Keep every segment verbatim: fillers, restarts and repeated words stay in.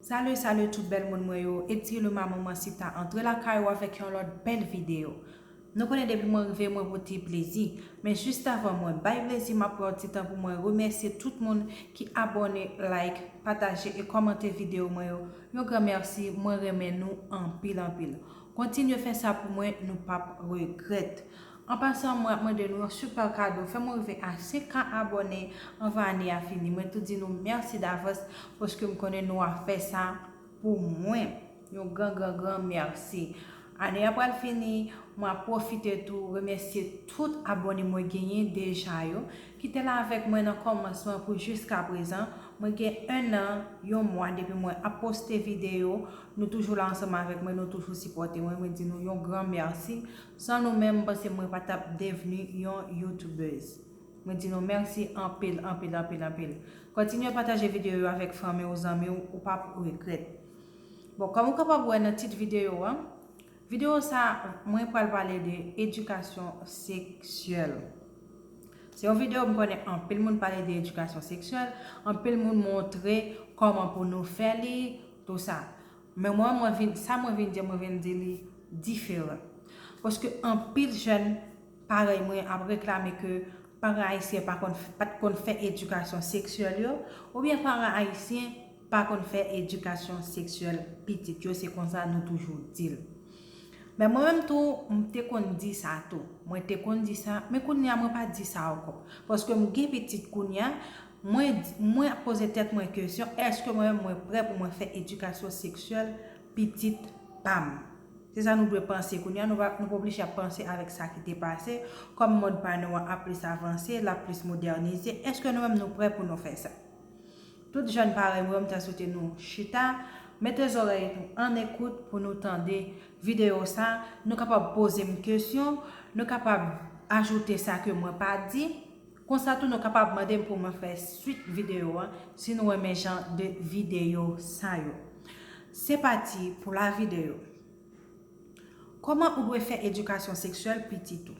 Salut, salut tout bèl moun mwen yo. Etty le maman Mansita antre lakay ou avèk yon lòt bèl videyo. Nou konnen depi mwen rive, mwen pote plezi. Men jis avan mwen bay plezi, m ap pran yon ti tan pou mwen remèsye tout moun ki abòne, like, pataje e kòmante videyo mwen yo. Yon gran mèsi, mwen renmen nou anpil, anpil. Kontinye fè sa pou mwen, nou p ap regrèt. An pasan, mwen ap mande nou yon sipè kado. Fè mwen rive a senk K abòne anvan ane a fini. Mwen tou di nou mèsi davans paske m konnen nou ap fè sa pou mwen. Yon gran, gran, gran mèsi. Ane a pral fini, mwen ap pwofite tou remèsye tout abòne mwen genyen deja yo ki te la avèk mwen nan kòmansman pou jiska prezan. Mwen gen en an, yon mwa depi mwen ap poste videyo. Nou toujou la ansanm avèk mwen, nou toujou sipòte mwen. Mwen di nou yon gran mèsi. San nou menm, m panse mwen pa t ap devni yon youtubèz. Mwen di nou mèsi anpil, anpil, anpil, anpil. Kontinye pataje videyo yo avèk fanmi w, zanmi w, ou p ap regrèt. Bon, kòm ou kapab wè nan tit videyo an, videyo sa, mwen pral pale de edikasyon seksyèl. Se yon videyo m konnen anpil moun pale de edikasyon seksyèl, anpil moun montre kòman pou nou fè li, tou sa. Men mwen, mwen vin, sa mwen vin di, mwen vin di li diferan. Paske anpil jèn parèy mwen ap reklame ke paran ayisyen pa konn, pa t konn fè edikasyon seksyèl yo, oubyen paran ayisyen pa konn fè edikasyon seksyèl pitit yo, se konsa nou toujou di l. Men mwen menm tou, m te konn di sa tou. Mwen te konn di sa, men kounye a mwen pa di sa ankò. Paske m gen pitit kounye a, mwen, mwen ap poze tèt mwen kesyon, èske mwen menm mwen prè pou mwen fè edikasyon seksyèl pitit pa m? Se sa nou dwe panse kounye a, nou pa, nou pa oblije ap panse avèk sa ki te pase, kòm mond pa nou an ap plis avanse, l ap plis modènize, èske nou menm nou prè pou nou fè sa? Tout jèn parèy mwen, m ta swete nou chita, mete zòrèy nou an ekout pou nou tande videyo sa, nou kapab poze m kesyon, nou kapab ajoute sa ke mwen pa di, konsa tou nou kapab mande m pou mwen fè swit videyo an, si nou renmen jan de videyo sa yo. Se pati pou la videyo. Kòman ou dwe fè edikasyon seksyèl pitit ou?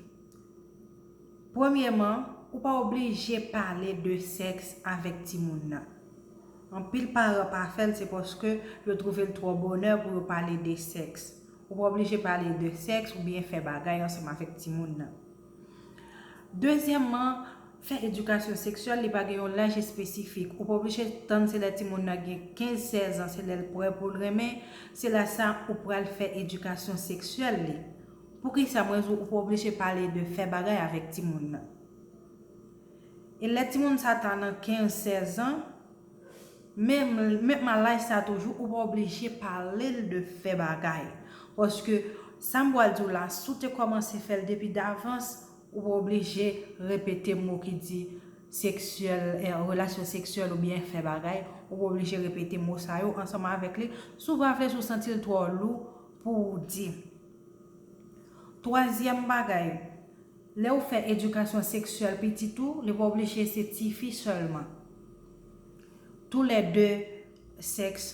Premyèman, ou pa oblije pale de sèks avèk timoun nan. Anpil paran pa fè l, se paske yo twouve l twò bonè pou yo pale de sèks. Ou pa oblije pale de sèks oubyen fè bagay ansanm avèk timoun nan. Dezyèmman, fè edikasyon seksyèl, li pa gen yon laj espesifik. Ou pa oblije tann se lè timoun nan gen kenz, sèz an, se lè l prè pou l renmen, se lè sa ou pral fè edikasyon seksyèl li. Poukisa mwen di w ou pa oblije pale de fè bagay avèk timoun nan? E lè timoun sa ta nan kenz, sèz an, menm, menm a laj sa toujou, ou pa oblije pale l de fè bagay. Paske sa m pral di w la, si w te kòmanse fè l depi davans, ou pa oblije repete mo ki di seksyèl, eh, relasyon seksyèl oubyen fè bagay, ou pa oblije repete mo sa yo ansanm avèk li. Si w pa vle, si w santi l twò lou pou w di. Twazyèm bagay, lè w fè edikasyon seksyèl pitit ou, li pa oblije se tifi sèlman. Toulède sèks,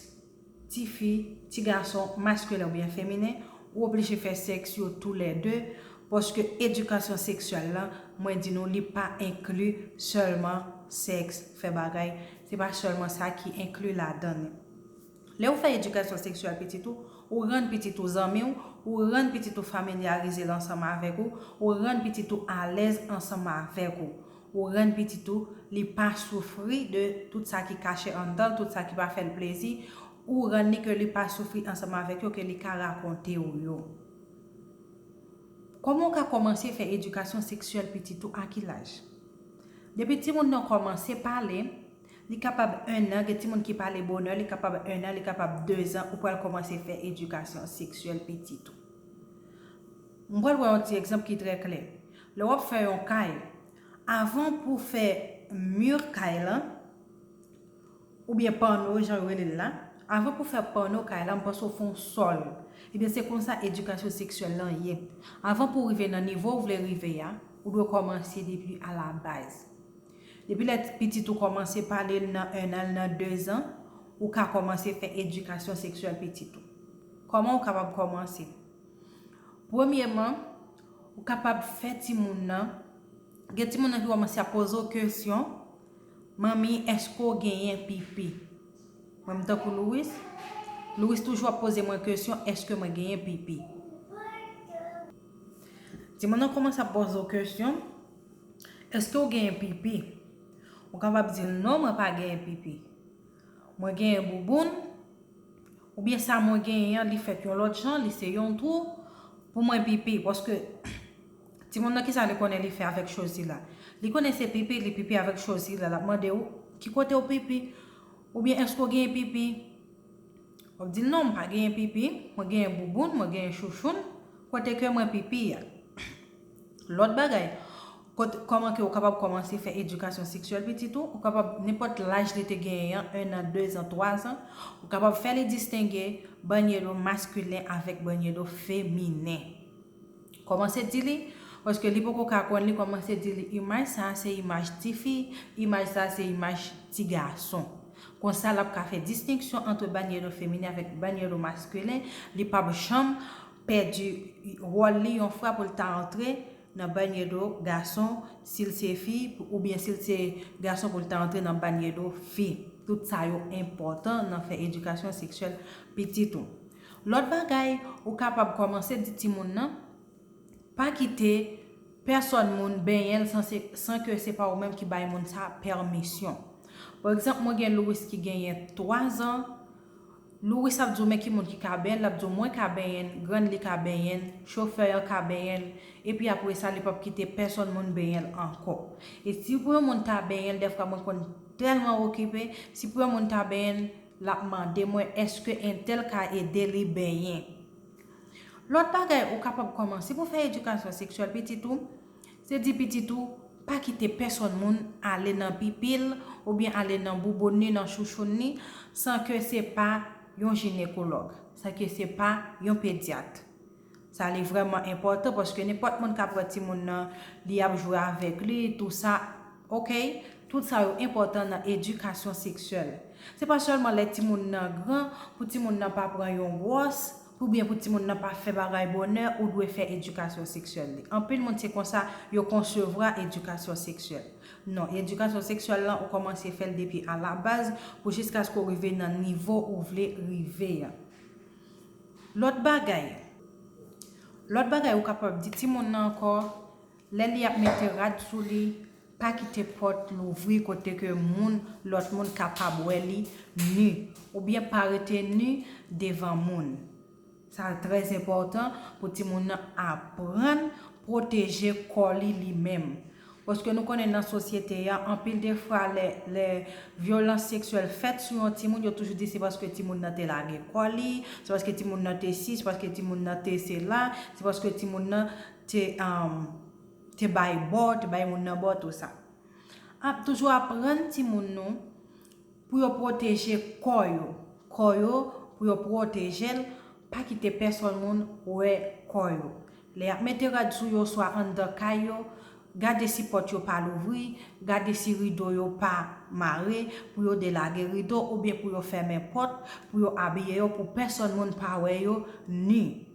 tifi, ti gason, maskilen oubyen feminen, ou oblije fè sèks yo toulède, paske edikasyon seksyèl la, mwen di nou, li pa enkli sèlman sèks, fè bagay, se pa sèlman sa ki enkli ladan li. Lè ou fè edikasyon seksyèl pitit ou, ou rann pitit ou zanmi w, ou rann pitit ou familyarize l ansanm avèk ou, ou rann pitit ou alèz ansanm avèk ou, ou rann pitit ou li pa soufri de tout sa ki kache anndan l, tout sa ki pa fè l plezi, ou rann li ke li pa soufri ansanm avèk yo, ke li ka rakonte w yo. Kòman w ka kòmanse fè edikasyon seksyèl pitit ou, a ki laj? Depi timoun nan kòmanse pale, li kapab en an, gen timoun ki pale bonè, li kapab en an, li kapab dezan, ou pral kòmanse fè edikasyon seksyèl pitit ou. M pral pran yon ti egzanp ki trè klè. Lè w ap fè yon kay, avan pou fè mi kay lan, oubyen panno, jan yo rele l la, avan pou fè panno kay la, m panse w fè yon sòl. Ebyen, se konsa edikasyon seksyèl lan ye. Avan pou w rive nan nivo w vle rive a, ou dwe kòmanse depi alabaz. Depi lè pitit ou kòmanse pale l nan en an, l nan dezan, ou ka kòmanse fè edikasyon seksyèl pitit ou. Kòman ou kapab kòmanse? Premyèman, ou kapab fè timoun nan, gen timoun nan ki kòmanse ap poze w kesyon, "Manmi, èske w genyen pipi?" Mwen, m tankou Louis, Louis toujou ap poze mwen kesyon, èske mwen genyen pipi? Timoun nan kòmanse ap poze w kesyon, èske w genyen pipi? Ou kapab di l, non, mwen pa genyen pipi. Mwen genyen bouboun, oubyen sa mwen genyen an, li fèt yon lòt jan, li se yon twou pou mwen pipi. Paske timoun nan, kisa li konnen li fè avèk chozi la? Li konnen se pipi, li pipi avèk chozi la. L ap mande w, ki kote w pipi? Oubyen èske w genyen pipi? W ap di l, non, m pa genyen pipi, mwen genyen bouboun, mwen genyen chouchoun, kote ke mwen pipi a. Lòt bagay, kot, kòman ke w kapab kòmanse fè edikasyon seksyèl pitit ou, ou kapab, nenpòt laj li te genyen an, en an, de zan, twa zan, ou kapab fè li distenge banyè do maskilen avèk banyè do feminen. Kòmanse di li, paske li poko ka konn li, kòmanse di li, imaj sa a se imaj tifi, imaj sa a se imaj ti gason. Konsa, l ap ka fè distenksyon ant banyè do feminen avèk banyè do maskilen, li p ap janm pèdi wòl li yon fwa pou l ta antre nan banyè do gason, si l se fi, oubyen si l se gason, pou l ta antre nan banyè do fi. Tout sa yo enpòtan nan fè edikasyon seksyèl pitit ou. Lòt bagay, ou kapab kòmanse di timoun nan, pa kite pèsòn moun benyen l san se, san ke se pa ou menm ki bay moun sa pèmisyon. Pa egzanp, mwen gen Louis ki genyen twa zan. Louis ap di w, men ki moun ki ka benyen l, l ap di w, mwen ka benyen l, grann li ka benyen l, chofè an ka benyen l, epi apre sa, li p ap kite pèsòn moun benyen l ankò. E si pou yon moun ta benyen l, dèfwa mwen konn tèlman okipe, si pou yon moun ta benyen l, l ap mande mwen, èske entèl ka ede li benyen? Lòt bagay ou kapab kòmanse pou fè edikasyon seksyèl pitit ou, se di pitit ou pa kite pèsòn moun ale nan pipi l oubyen ale nan bouboun ni, nan chouchoun ni, san ke se pa yon jinekològ, san ke se pa yon pedyat. Sa li vrèman enpòtan, paske nenpòt moun ka pran timoun nan, li ap jwe avèk li, tou sa, oke? Tout sa yo enpòtan nan edikasyon seksyèl. Se pa sèlman lè timoun nan gran, pou timoun nan pa pran yon gwòs, oubyen pou timoun nan pa fè bagay bonè, ou dwe fè edikasyon seksyèl li. Anpil moun se konsa yo konsevwa edikasyon seksyèl. Non, edikasyon seksyèl lan, ou kòmanse fè l depi alabaz, pou jiskaske w rive nan nivo ou vle rive an. Lòt bagay, lòt bagay ou kapab di timoun nan ankò, lè li ap mete rad sou li, pa kite pòt louvri kote ke moun, lòt moun kapab wè li ni, oubyen pa rete ni devan moun. Sa trè enpòtan pou timoun nan aprann pwoteje kò li li menm. Paske nou konnen nan sosyete a, anpil de fwa lè, lè vyolans seksyèl fèt sou yon timoun, yo toujou di se paske timoun nan te lage kò li, se paske timoun nan te si, se paske timoun nan te sela, se paske timoun nan te, um, te bay bò, te bay moun nan bò, tou sa. Ap toujou aprann timoun nou pou yo pwoteje kò yo. Kò yo, pou yo pwoteje l, pa kite pèsòn moun wè kò yo. Lè y ap mete rad sou yo, swa anndan kay yo, gade si pòt yo pa louvri, gade si rido yo pa mare, pou yo delage rido oubyen pou yo fèmen pòt, pou yo abiye yo, pou pèsòn moun pa wè yo ni.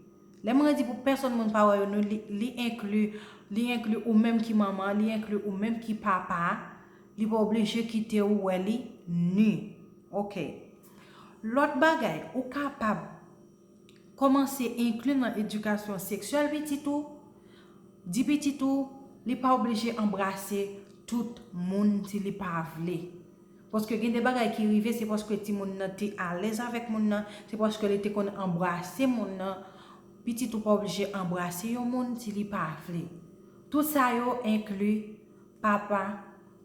Lè mwen di pou pèsòn moun pa wè yo ni, li, li enkli, li enkli ou menm ki manman, li enkli ou menm ki papa, li pa oblije kite ou wè li ni. Oke. Lòt bagay, ou kapab kòmanse enkli nan edikasyon seksyèl pitit ou, di pitit ou, li pa oblije anbrase tout moun si li pa vle. Paske gen de bagay ki rive, se paske timoun nan te alèz avèk moun nan, se paske li te konn anbrase moun nan. Pitit ou pa oblije anbrase yon moun si li pa vle. Tout sa yo enkli papa,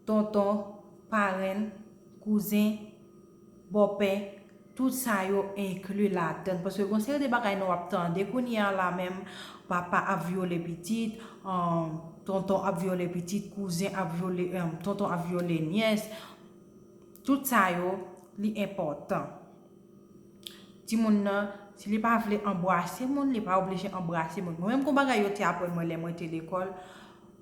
tonton, parenn, kouzen, bòpè, tout sa yo enkli ladann. Paske gon seri de bagay nou ap tande kounye a la menm, papa ap vyole pitit, um, tonton ap vyole pitit, kouzen ap vyole, um, tonton ap vyole nyès. Tout sa yo, li enpòtan. Timoun nan, si li pa vle anbrase moun, li pa oblije anbrase moun. Mwen menm, gon bagay yo te aprann mwen lè mwen te lekòl,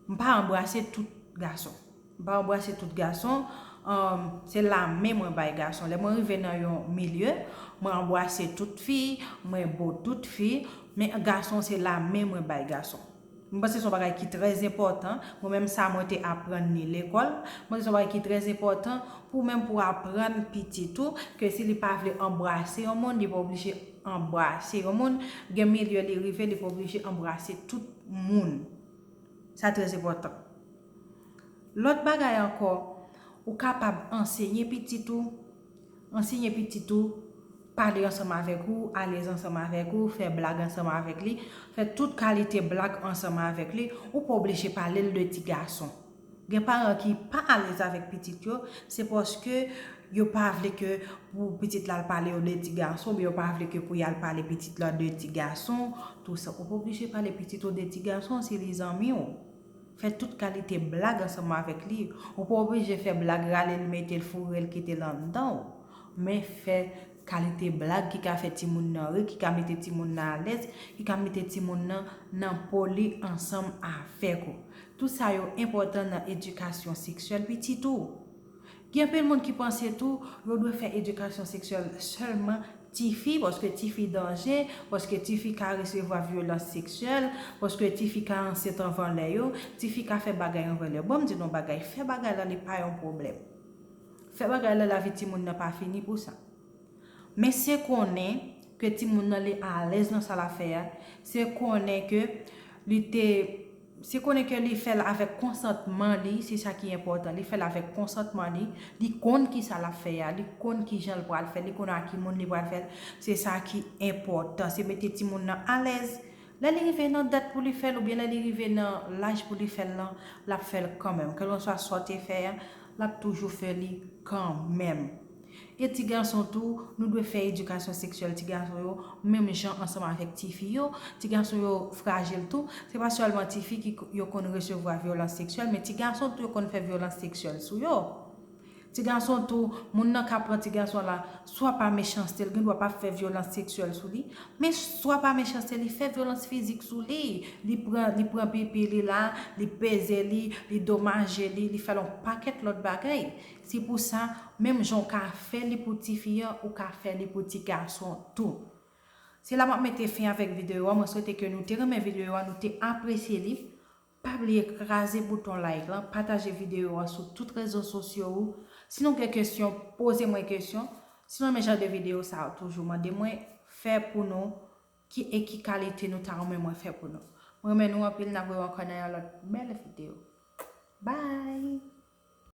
m pa anbrase tout gason. M pa anbrase tout gason, um, se lamen mwen bay gason. Lè mwen rive nan yon milye, mwen anbrase tout fi, mwen bo tout fi, men gason se lamen mwen bay gason. Mwen panse se yon bagay ki trè enpòtan. Mwen menm sa mwen te aprann li lekòl. Mwen panse se yon bagay ki trè enpòtan pou menm pou aprann pitit ou ke si li pa vle anbrase yon moun, li pa oblije anbrase yon moun. Gen milye li rive, li pa oblije anbrase tout moun. Sa trè enpòtan. Lòt bagay ankò, ou kapab ansenye pitit ou, ansenye pitit ou, pale ansanm avèk ou, alèz ansanm avèk ou, fè blag ansanm avèk li, fè tout kalite blag ansanm avèk li. Ou pa oblije pale l de ti gason. Gen paran ki pa alèz avèk pitit yo, se paske yo pa vle ke pou pitit la al pale yo de ti gason, oubyen yo pa vle ke pou y al pale pitit la de ti gason, tou sa. Ou pa oblije pale pitit ou de ti gason si li zanmi w. Fè tout kalite blag ansanm avèk li. Ou pa oblije fè blag rale l, mete l, foure l, kite l anndan w. Men fè kalite blag ki ka fè timoun nan ri, ki ka mete timoun nan alèz, ki ka mete timoun nan nan po li ansanm avèk ou. Tout sa yo enpòtan nan edikasyon seksyèl pitit ou. Gen anpil moun ki panse tou yo dwe fè edikasyon seksyèl sèlman tifi, paske tifi danje, paske tifi ka resevwa vyolans seksyèl, paske tifi ka ansent anvan lè yo, tifi ka fè bagay anvan lè. Bon, m di nou bagay, fè bagay la li pa yon pwoblèm. Fè bagay la, lavi timoun nan pa fini pou sa. Men se konnen ke timoun nan li alèz nan sa l ap fè a, se konnen ke li te, se konnen ke li fè l avèk konsantman li, se sa ki enpòtan. Li fè l avèk konsantman li, li konn ki sa l ap fè a, li konn ki jan l pral fè l, li konn a ki moun li pral fè l, se sa ki enpòtan. Se mete timoun nan alèz. Lè li rive nan dat pou li fè l, oubyen lè li rive nan laj pou li fè l lan, l ap fè l kanmenm. Kèlkanswa sa w te fè a, l ap toujou fè li kanmenm. E ti gason tou, nou dwe fè edikasyon seksyèl ti gason yo, menm jan ansanm avèk tifi yo. Ti gason yo frajil tou. Se pa sèlman tifi ki yo konn resevwa vyolans seksyèl, men ti gason tou yo konn fè vyolans seksyèl sou yo. Ti gason tou, moun nan ka pran ti gason la, swa pa mechanste, l gen dwa pa fè vyolans seksyèl sou li, men swa pa mechanste, li fè vyolans fizik sou li. Li pran, li pran pipi li la, li peze li, li domaje li, li fè l yon pakèt lòt bagay. Se pou sa, menm jan w ka fè li pou tifi an, ou ka fè li pou ti gason tou. Se la m ap mete fen avèk videyo a. Mwen swete ke nou te renmen videyo a, nou te apresye li. Pa bliye kraze bouton like lan, pataje videyo a sou tout rezo sosyo ou. Si nou gen kesyon, poze mwen kesyon. Si nou renmen jan de videyo sa yo, toujou mande mwen fè pou nou ki e ki kalite nou ta renmen mwen fè pou nou. Mwen renmen nou anpil, n ap wè w ankò nan yon lòt bèl videyo. Bye!